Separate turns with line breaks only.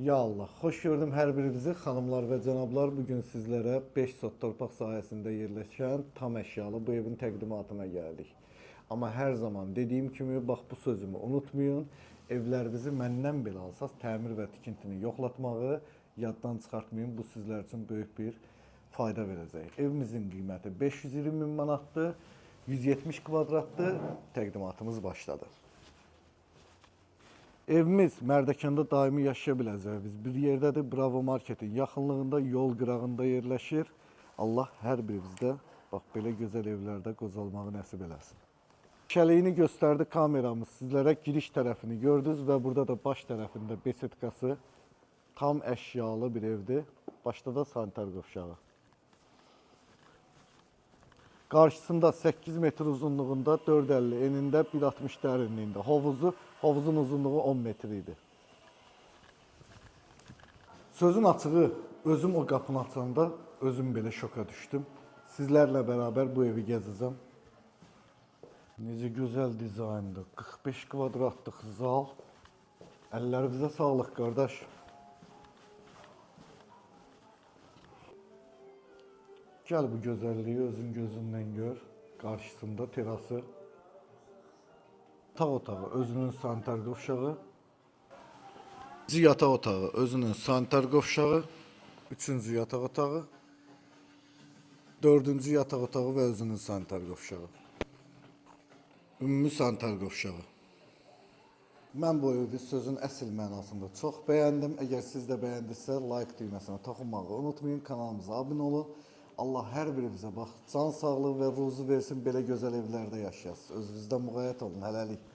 Ya Allah, xoş gördüm hər birinizi, xanımlar və cənablar. Bu gün sizlərə 5 sot torpaq sahəsində yerləşən tam əşyalı bu evin təqdimatına gəldik. Amma hər zaman dediyim kimi, bax bu sözümü unutmayın. Evlərinizi məndən belə alsaz, təmir və tikintini yoxlatmağı yaddan çıxartmayın. Bu sizlər üçün böyük bir fayda verəcək. Evimizin qiyməti 520 min manatdır, 170 kvadratdır. Təqdimatımız başladı. Evimiz Mərdəkanda daimi yaşaya biləcəyiniz bir yerdədir. Bravo Marketin yaxınlığında, yol qırağında yerləşir. Allah hər birimizdə bax belə gözəl evlərdə qocalmağı nəsib eləsin. Şəliyini göstərdi kameramız sizlərə, giriş tərəfini gördünüz və burada da baş tərəfində besetkası, tam əşyalı bir evdir. Başda da sanitar qovşağı. Qarşısında 8 metr uzunluğunda, 4,50 enində, 1,60 dərinliyində hovuzu, hovuzun uzunluğu 10 metr idi. Sözün açığı, özüm o qapını açanda özüm belə şoka düşdüm. Sizlərlə bərabər bu evi gəzəcəm. Necə gözəl dizayndır. 45 kvadratlıq zal. Əllərinizə sağlıq qardaş. Gəl bu gözəlliyi özün gözündən gör. Qarşısında terası. Yataq otağı özünün sanitar qovşağı. İkinci yataq otağı özünün sanitar qovşağı. Üçüncü yataq otağı. Dördüncü yataq otağı və özünün sanitar qovşağı. Ümumi sanitar qovşağı. Mən bu evi sözün əsl mənasında çox bəyəndim. Əgər siz də bəyəndinizsə, like düyməsinə toxunmağı unutmayın. Kanalımıza abunə olun. Allah hər birimizə bax, can sağlığı və ruzu versin, belə gözəl evlərdə yaşayasınız. Özünüzdə müğayət olun. Hələlik.